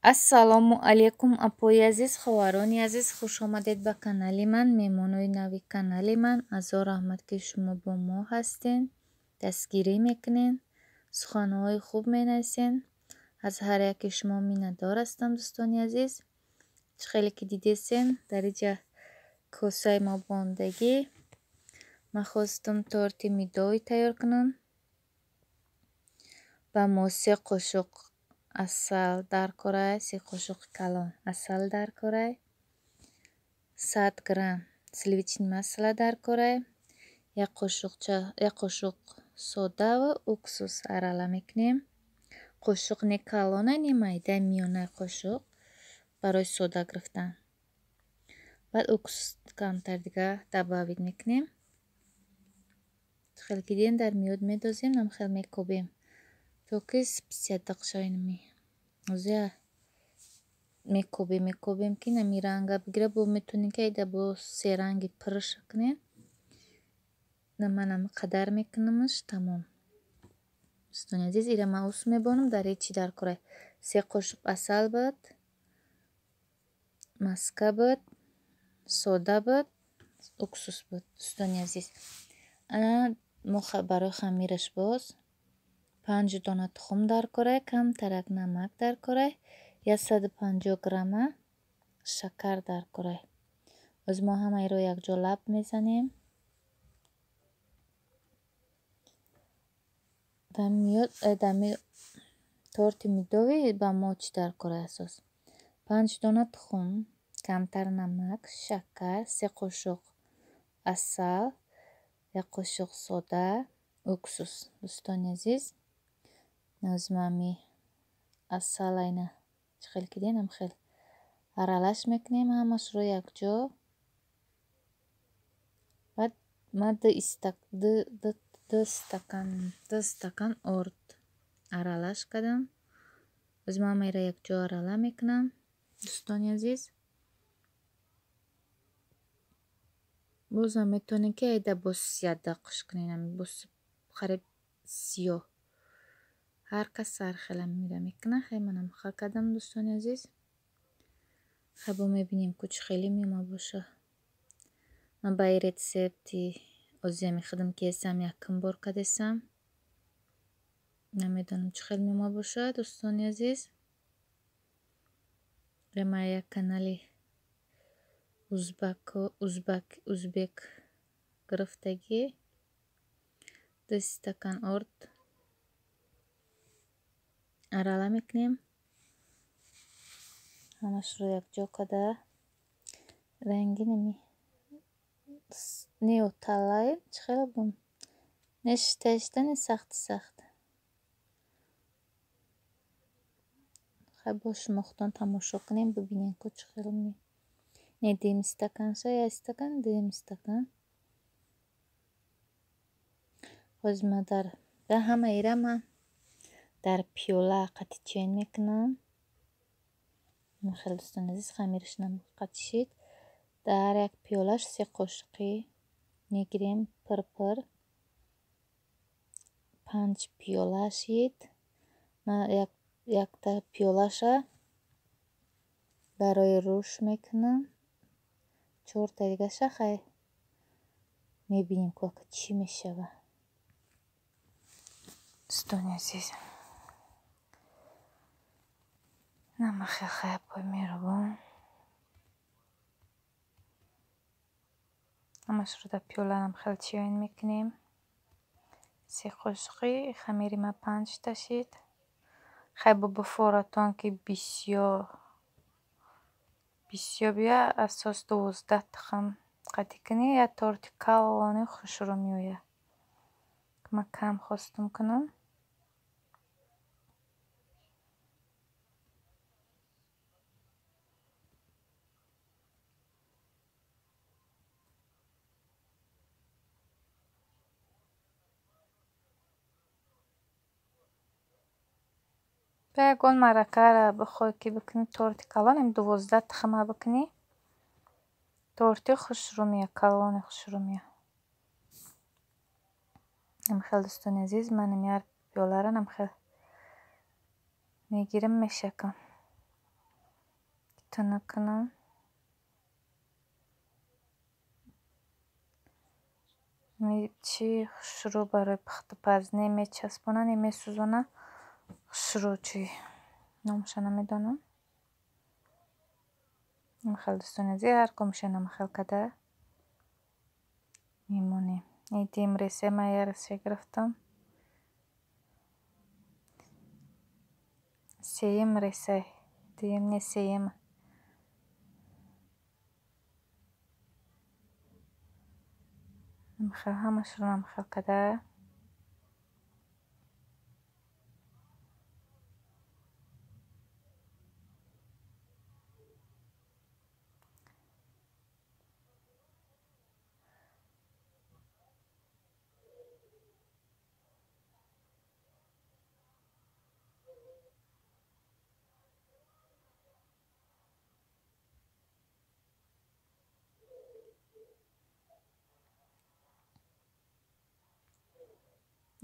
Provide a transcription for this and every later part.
Ассалому алайкум, апои азиз, хоҳарони азиз, хуш омадед ба канали ман, меҳмонои нави канали ман. Азор раҳмат, ки шумо бо мо ҳастен, дастгирӣ мекунен, суханҳои хуб менависен. Аз ҳар яке шумо миннатдор ҳастам, дӯстони азиз. Чӣ хеле ки дидесен, дар иҷа косаи мо бондагӣ. Ман хостам торти медовый тайёр кунам. Ба мо 3 қошуқ асал даркорай, 3 қошуқи калон асал даркорай, 100 грамм сливочный масло даркорай, як қошуқ сода ва уксус арала мекунем. Қошуқ не калона, не майда, миёнаи қошуқ барои сода гирифтан. Баъд уксус камтар дига добавить мекунем. Хеле ки дидем, дар миёд медозем, нам хел мекобем, то ки сядақ шавем. Озя мекобем, мекобем, ки нами ранга бигира. Бо метонем, ки айда бо се ранги пурш кунем. Манам қадар мекунамаш, тамом. Дӯстони азиз, ира ман ус мебонам. Дар чӣ даркорай? 3 қошуқ асал буд, маска буд, сода буд, уксус буд, дӯстони азиз. Ана мо барои хамираш боз 5 дона тухм даркорай, камтарак намак даркорай, 150 грамма шакар даркорай. Оз мо ҳамаиро якҷо лаб мезанем. Дами торти медовый ба мо чӣ даркорай асос? 5 дона тухм, камтар намак, шакар, 3 қошуқ асал, 1 қошуқ сода, уксус. Дӯстони азиз, назмами асал айна чӣ хел кидем, хел аралаш мекунем ҳамашро якҷо. Баъд ман ду стакан орд аралаш кардам. Боз ман ҳамаиро якҷо арала мекунам, дӯстони азиз. Бозам метавонем, ки айда бо сиядақш кунем, бо қариб сиёҳ. Ҳар кас ҳар хела мира мекунад. Хай, манам ха кардам, дӯстони азиз. Хай, бо мебинем, ку чӣ хеле меома боша. Ман ба ин рецепти озиями худам ки ҳестам, якум бор кардесам. Намедонам, чӣ хел меома боша, дӯстони азиз. Ман як канали узбек гирифтагӣ. 2 стакан орд арала мекунем. Ҳамашро якҷо карда, ранги нами неоталай чӣ хел бун? Не шишта шишта, не сахти сахт. Хай, бо шумо худтон тамошо кунем, бибинем, ку чӣ хел ми. Не дим стаканша, як стакан, дим стакан. Ҳозир ман дар ҳамаира ман дар пиёла қати чен мекунам. Хеле, дӯстони азиз, хамираш қатишид. Дар ҳар як пиёлаш 3 қошуқӣ мегирем пир-пир. 5 пиёла шид. Ман якта пиёлаша барои рӯш мекунам. Чорта дигаша хай мебинем, ку чӣ мешава. Дӯстони азиз. Намахел, хай, апои меҳрубон. Ҳамашро дар пиёланам хел чиён мекунем. 3 қошуқи хамири ман 5та шид. Хай, бо буфоратон, ки бисёр бисёр бия, асос 12 тухм қатӣ кунӣ, як торти калони хушрӯ меояд. Ман кам хостам кунам. Ба ягон маъракаро бихоҳӣ, ки бикунӣ торти калон, ам 12 тухма бикунӣ, торти хушрӯ меояд, калони хушрӯ меояд. Хел, дӯстони азиз, манам ҳар пиёларо намхел мегирам, мешакам. Тунук кунам. Чӣ хушрӯ барои пухтупаз не мечаспона, не месӯзона. Хушрӯ чӣ номаша намедонам. Хел дӯстони азиз, ҳар кумша намхел када мемонем. Дим ресе ман як ресе гирифтам. Сеюм ресе, дуюм не, сеюм. Ҳамашро намхел када.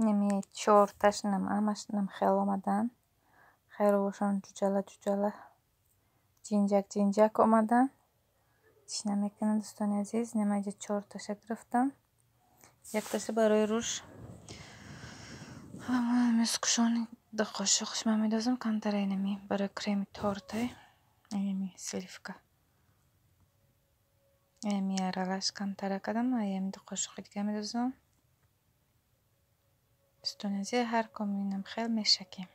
Неми чорташ ҳамаш намхел омадан. Хайрувошон ҷуҷала ҷуҷала, ҷинҷак ҷинҷак омадан. Чӣ намекунам дӯстони азиз, нема иҷа чорташа гирифтам. Якташа барои рӯш. Мискушони ду қошуқш ман медозам, камтара инами барои креми тортай. Инами сливка. Инами аралаш камтара кардам, аями ду қошуқи дига медозам. Дӯстони азиз, ҳар ком инам хел мешакем.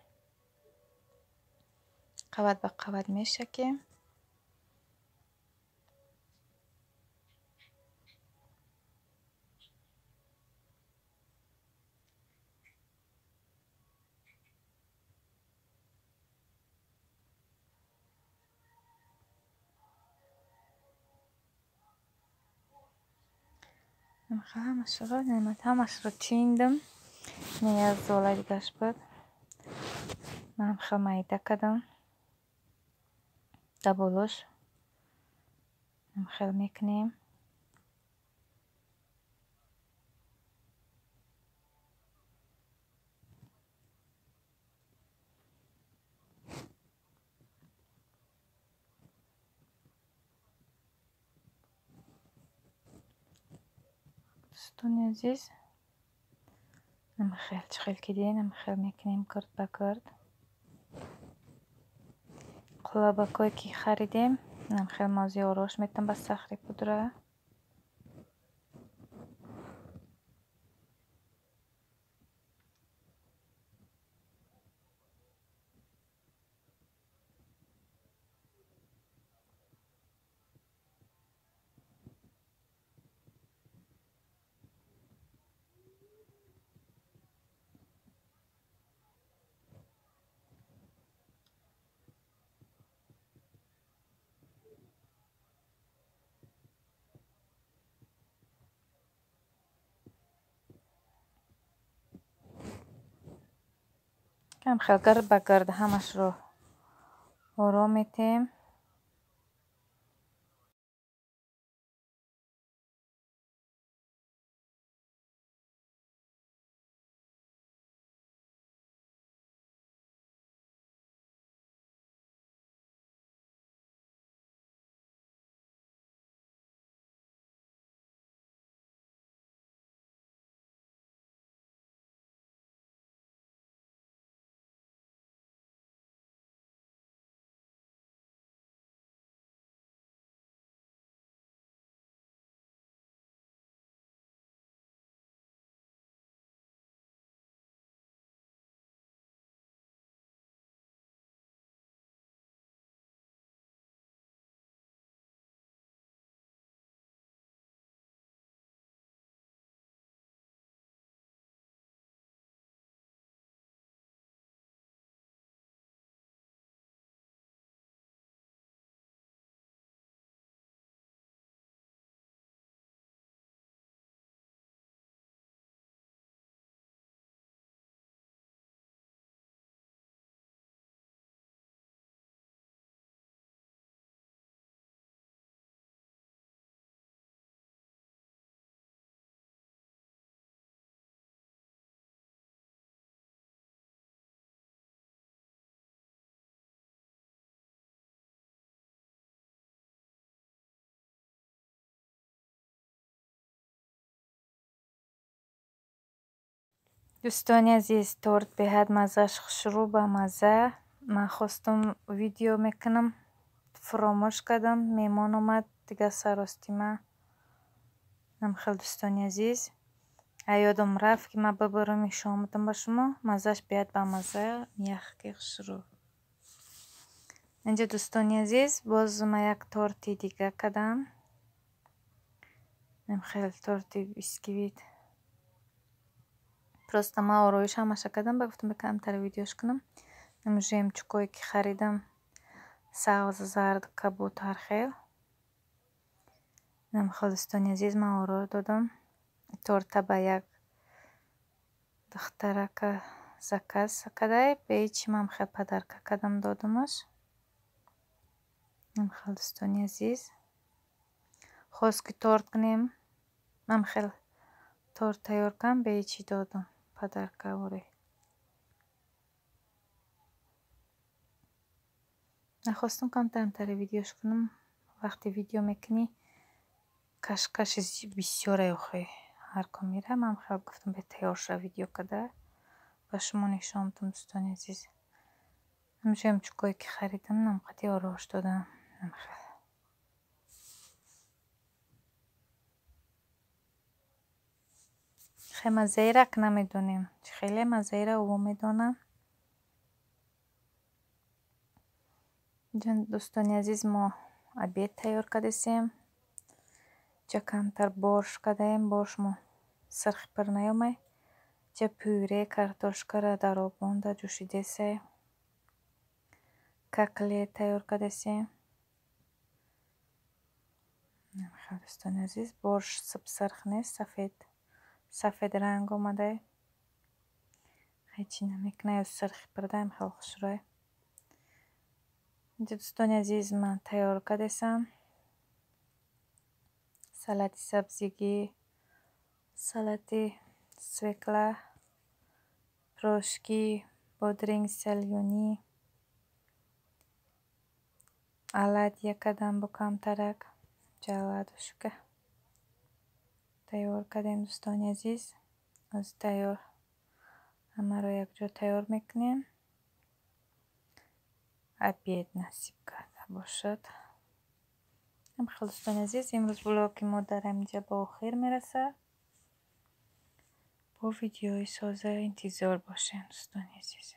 Қават ба қават мешакем. Ҳамашро чиндам. Не, як зола дигаш буд. Манам хел майда кардам. Дар болош хел мекунем. Дӯстони азиз, намхел чӣ хел ки дидед, намхел мекунем гирд ба гирд. Қулобакое ки харидем, намхел мози орош метам ба сахри пудра. Хел гирд ба гирд ҳамашро оро метем. Дӯстони азиз, торт беҳад маззааш хушрӯ, бамазза. Ман хостум видео мекунам, фуромӯш кардам, меҳмон омад, дигар саростима. Намхел, дӯстони азиз. Ёдам рафт, ки ман бибарам нишон бидам ба шумо. Маззааш беҳад бамазза, мягкий, хушрӯ. Инҷа, дӯстони азиз, боз ман як торти дига кардам. Намхел торти бисквит. Просто ман ороиш ҳамаша кардам, ба гуфтам камтар видеош кунам. Жемчуг ое ки харидам, сабз, зард, кабуд, ҳар хел. Намхел, дӯстони азиз, ман оро додам. Торта ба як духтарака заказ кардай, бе ҳечи ман хел подарка кардам, додамаш. Намхел, дӯстони азиз. Хост, ки торт кунем, намхел торт тайёр кардам, бе ҳечи додам подарка ворӣ. Нахостум камтар видеош кунам. Вақте видео мекунӣ, кашкаши бисёре охи ҳар кун мера. Ман хел гуфтам, бе тайёр шава видео карда ба шумо нишон бидам, дӯстони азиз. Жемчуг ое ки харидам, намқати ороиш додам. Намхел. Хе маззаира намедонем. Хеле маззаира ӯ медонам. Дӯстони азиз, мо обед тайёр кардесем. Ҷа камтар борщ кардаем, борщ мо сирхи пир наёмай. Ҷа пюре картошкара дар об монда ҷӯшидесай. Котлет тайёр кардесем. Дӯстони азиз, борщ сирх нест, сафед, сафедранг омадай. Ҳечи намекунад, ё сирхи пирдаем, хеле хушрӯй. Инҷа, дӯстони азиз, ман тайёр кардесам. Салати сабзигӣ, салати свекла, пирожки, бодринг солёный, оладья кардам бо камтарак. Инҷа оладушка тайёр кардем, дӯстони азиз. Ҳозир тайёр ҳамаро якҷо тайёр мекунем. Обед насиб карда бошад. Хел, дӯстони азиз, имрӯз влоги мо дар ҳаминҷа ба охир мерасад. Бо видеои соза интизор бошем, дӯстони азиз.